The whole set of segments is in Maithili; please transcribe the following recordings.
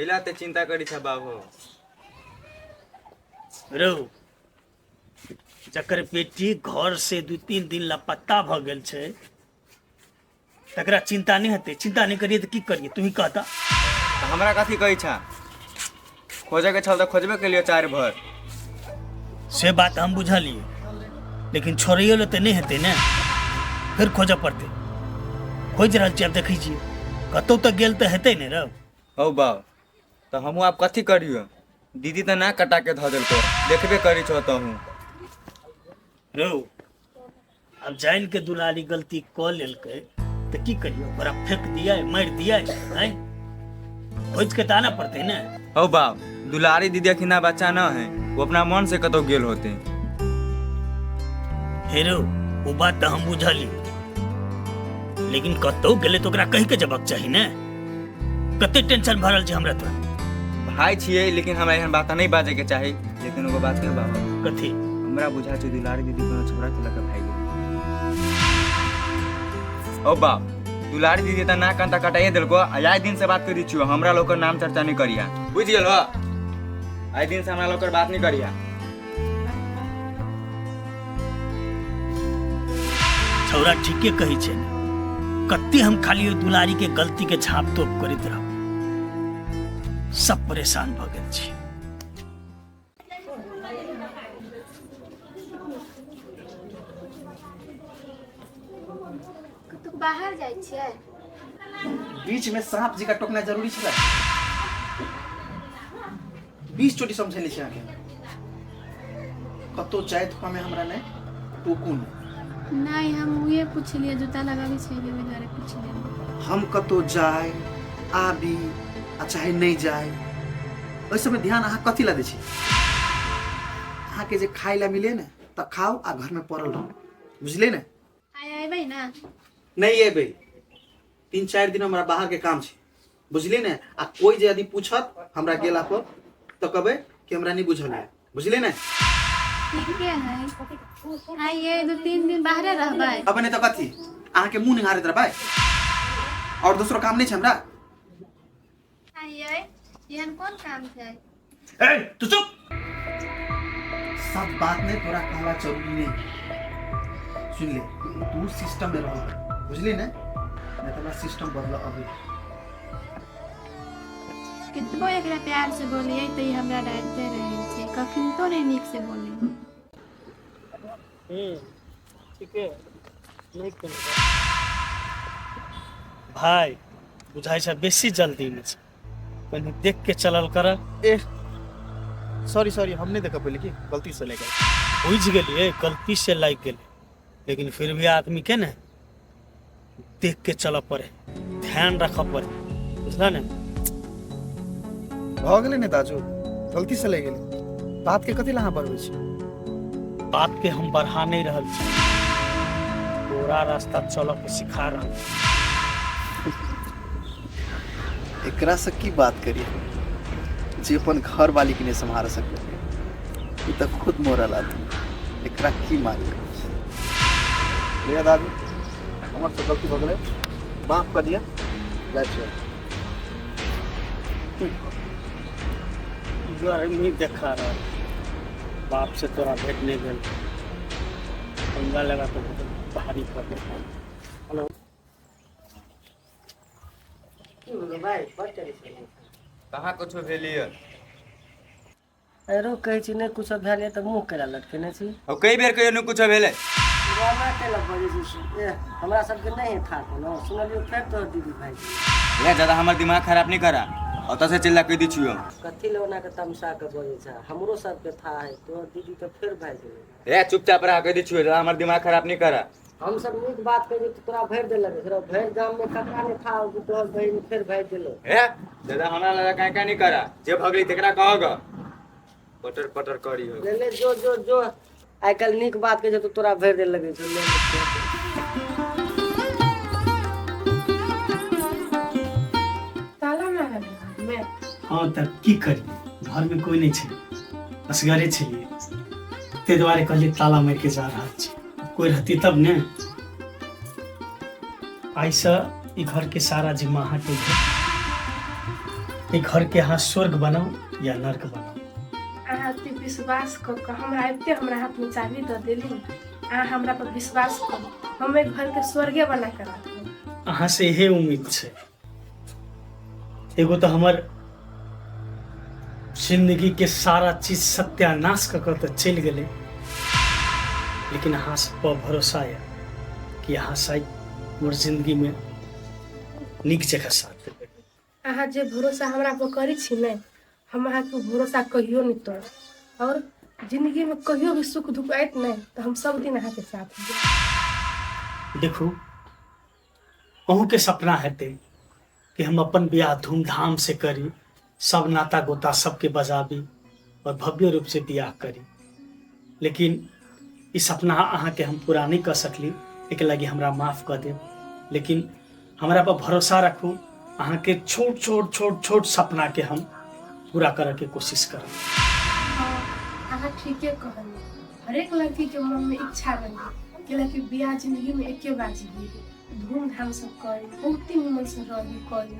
कैला ते चिंता करी छ बाबू। रौ, जकर बेटी घर से 2-3 दिन लापता भऽ गेल छै तकरा चिंता नहीं हेतै? चिंता नहीं करिए तऽ की करिए, तू ही कहता। तऽ हमरा कथी कहै छ? खोजे के छल तऽ खोजबे केलियो चारि भर। से बात हम बुझलिए, लेकिन छोड़ैयो लए तऽ नहि हेतै ने, फेर खोजऽ पड़तै। खोजि रहल छियै, आब देखै छियै कतहु तऽ गेल तऽ हेतै ने रौ। हौ बाब, तऽ हमहूँ आब कथी करियो? दीदी तऽ नाक कटा के धऽ देलको, देखबे करी छौ तहूँ। रौ, आब जानि के दुलारी गलती कऽ लेलकै तऽ की करियौ? ओकरा फेंक दियै, मारि दियै? आँय, खोजि के तऽ आनऽ पड़तै ने। हौ बाप, दुलारी दीदी अखिना बच्चा न है, वो अपना मन से कतौ गेल होते। हे रौ, ओ बात तऽ हम बुझली, लेकिन कतौ गेलै तऽ ओकरा कहि के जेबाक चाही ने। कते टेंशन भरल छै हमरा तोरा। भाई छियै, लेकिन हमरा एहन बात नहीं बाजे के चाही, लेकिन एगो बात कहियो बाबा। कथी? हमरा बुझा छै दुलारी दीदी कोनो छोरा के लके भागि गेल। ओ बाप, दुलारी दीदी त नाक कान त कटाइए देलको। आ आइ दिन से बात करी छियो, हमरा लोग नाम चर्चा नहीं करिया, बुझ गेल हो? आइ दिन से हमरा लोग बात नहीं करिया। छौरा ठीके कहै छै ने, कते हम खाली ओहि दुलारी के गलती के झाँप तोप करैत रहब। सब परेशान भऽ गेल छी। कतहु बाहर जाइ छियै? बीच में सांप जी का टोकना जरूरी छलै? 20 चोटी समझेने छी अहाँके, कतहु जाइत में हमरा नहि टोकू नहि। नहि, हम उहे पुछलियै, जूता लगाबै छियै कि ओहि दुआरे पुछलियै। हम कतहु जाय आबी आ चाहे नहि जाय, ओहि सबमे ध्यान अहाँ कथी लए दै छी? अहाँके जे खाय लए मिले ने तऽ खाउ आ घरमे पड़ल रहू, बुझलियै ने? आइ अयबै ने? नहि एबै, 3-4 दिन हमरा बाहरके काम छै, बुझलियै ने? आ कोई जे यदि पूछत हमरा गेला पर तऽ कहबै कि हमरा नहि बुझल है, बुझलियै ने? ठीके है, आइ ये 2-3 दिन बाहरे रहबै। अब नहि तऽ कथी, अहाँके मुँह निहारैत रहबै? और दोसरो काम नहि छै हमरा? आइ ये एहन कोन काम छै? ए तू चुप। सब बात नहीं तोरा कहला जरूरी नहीं। सुन ले, तू सिस्टम में रह, बुझली ने? नहीं तो हमरा सिस्टम बदल अभी। कतबो एकरा प्यार से बोलिए तऽ ई हमरा डांटते रहै छै, कखनो नहि नीक से बोले। ठीके नहीं कोनो भाई, बुझाइ छै बेसी जल्दीमे छै, कनि देख के चलल कर। ए सॉरी सॉरी, हम नहीं देखा पहले की गलती से लेकर। बुझि गेलियै, गलती से लागि गेलै, लेकिन फिर भी आदमी के ने देख के चलऽ पड़े, ध्यान रखऽ पड़े, बुझल ने? भऽ गेलै ने दाजू, गलती से ले गेलै, बात के कथी ला अहाँ बढ़बै छी? बात के हम बढ़ा नहीं रहल छी, तोरा रास्ता चलऽ के सिखा रहल छी। एकरा से की बात करिए जे अपन घर वाली के नहीं सम्हार सके, ई तऽ खुद मोरल आदमी, एकरा की मारी? भैया दादी, हमर से गलती भऽ गेलै, माफ कऽ दिअ। जाइ छियै। गर्मी देखा रहा, बाप से तोरा भेंट नहीं भेल, पंगा लगा तो बहुत भारी पड़ गया। हेलो। की भेलो भाइ, बड़ टेंशन है। कहाँ कुछो भेलियै। अरे कहै छी नहि कुछो भेल तऽ मुँह केला लटकेने छी? और कई बेर कहियो नहि कुछो भेलै। हमरा केला बजै छी? ए हमरा सबके नहि है था कोनो। सुनलियो फेर तोहर दीदी भाइ। ए ज्यादा हमर दिमाग खराब नहीं करा, ओतऽ से चिल्ला कहि दै छियौ। कथी ले ओना के तमसा के बजै छै? हमरो सबके था है, तोहर दीदी तऽ फेर भागि गेलै। ए चुपचाप रह, कहि दै छियौ, ज्यादा हमर दिमाग खराब नहीं करा। हम सब नीक बात कहै तऽ तोरा भरि देलक, भरि गाम में ककरा नहि था कि तोहर बहिन फेर भागि गेलो। ए दादा, हमरा लगा काहे काहे नहीं करा, जे भगली तकरा कहग पटर पटर करी हो। ले ले, जो जो जो, आइ काल्हि नीक बात कहै छै तऽ तोरा भरि देल लगै छौ। ले ले। ताला मारल है घरमे? हाँ तऽ की करी, घरमे कोइ नहि छै, असगरे छलियै, ताहि दुआरे कहलियै ताला मारि के जा रहल छी, कोई रहती तब ने। आइसँ ई घरके सारा जिम्मा अहाँके भेल। ई घर के अहाँ स्वर्ग बनाउ या नर्क बनाउ। अहाँ एते विश्वास कऽ कऽ हमरा एते हमरा हाथमे चाभी दऽ देली। अहाँ हमरा पर विश्वास करू, हम एहि घरके स्वर्गे बना कऽ राखब। अहाँ से इहे उम्मीद छै। एगो तऽ हमर जिंदगी के सारा चीज सत्यानाश कऽ कऽ तऽ चलि गेलै, लेकिन अहाँ सब पर भरोसा यऽ कि अहाँ शायद हमर जिंदगी में नीक जगह साथ देबै। अहाँ जे भरोसा हमरा पर करै छी ने, हम अहाँके भरोसा कहियो नहि तोड़ब। और जिंदगी में कहियो भी सुख दुख आयत ने तऽ हम सब दिन अहाँके साथ देब। देखू, अहूँके सपना हेतै कि हम अपन बियाह धूमधाम से करी, सब नाता गोता सबके बजाबी और भव्य रूप से बियाह करी, लेकिन ई सपना अहाँके हम पूरा नहीं कर सकली, एक लगी हमरा माफ कर देब। लेकिन हमरा पर भरोसा रखू, अहाँके छोट छोट छोट छोट सपना के हम पूरा करे के कोशिश करब। हाँ, अहाँ ठीके कहलियै। हरेक लड़की के मन में इच्छा रही कि लड़की बियाह जिंदगी में एके बार जीवी, धूमधाम से करी, बहुते निमन से रही करी।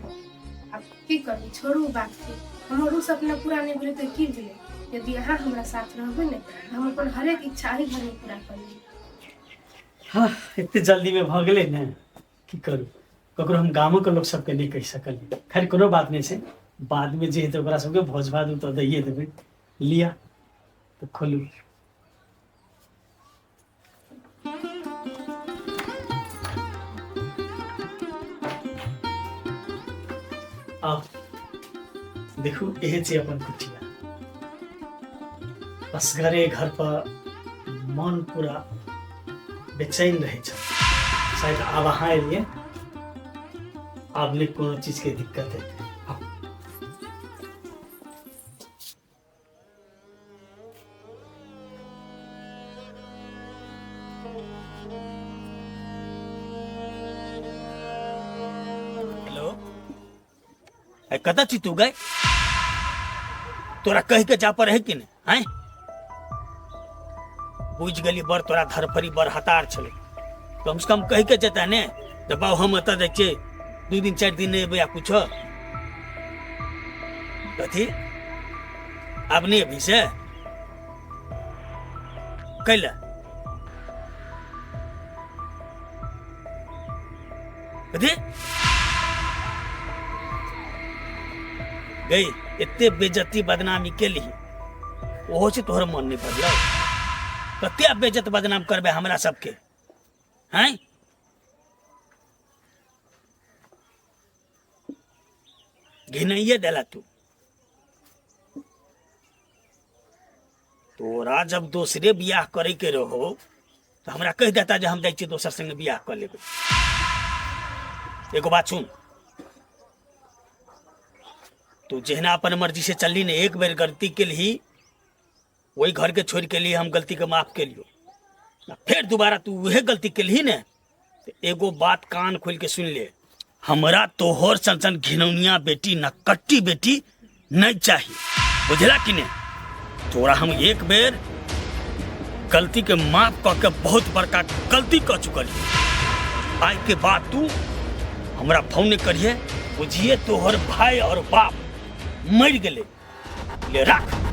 आब की करी, छोड़ू बात के। हमर उ सपना पूरा नहीं भेलै तऽ की भेलै? यदि अहाँ हमरा साथ रहबै ने तऽ हम अपन हरेक इच्छा एहि घर में पूरा कर लेबै। हाँ, एते जल्दी में भऽ गेलै ने, की करू, ककरो हम गामोके लोक सबके नहि कहि सकलियै। खैर कोनो बात नहि छै, बादमे जे हेतै ओकरा सबके भोज भात तऽ दैए देबै। लिअ तऽ खोलू। आउ देखू, इहे छै अपन कुटिया। असगरे घर पर मन पूरा बेचैन रहै छै। शायद आब अहाँ एलियै, आब नहि कोनो चीजके दिक्कत हेतै। आउ। हेलो, ए कतऽ छी तू गए? तोरा कहि के जा पर है कि नहीं? हैं, बुझ गेली, बड़ तोरा धरफरी, बड़ हतार छलै। कम से कम कहि के जेता ने तऽ बाउ हम एतऽ जाइ छियै, 2 दिन 4 दिन नहि एबै या कुछो। कथी, आब नहि अभी से? कैला कथी गई? एते बेजती बदनामी केली, ओहो से तोहर मन नहीं भरलो? कते बेजत बदनाम करबे हमरा सबके? हैं, घिनैये देला तू। तोरा जब दोसरे बियाह करे के रहो तो हमरा कह देता जे हम जाइ छियै दोसर संगे बियाह कऽ लेबै। एगो बात सुन, तू जहिना अपन मर्जी से चलली ने, एक बेर गलती केलही, वही घर के छोड़ के लिए हम गलती के माफ केलियो, आ फेर दोबारा तू वह गलती केलही ने, तो एगो बात कान खोल के सुन ले, हमरा तोहर सन सन घिनौनिया बेटी न कट्टी बेटी नहीं चाहिए, बुझला कि नहीं? तोरा हम एक बेर गलती के माफ कऽ के बहुत बड़का गलती कऽ चुकल ही। आइ के बाद तू हमरा फोन नहीं करिए, बुझिए तोहर भाई और बाप मर गेले। ले राख।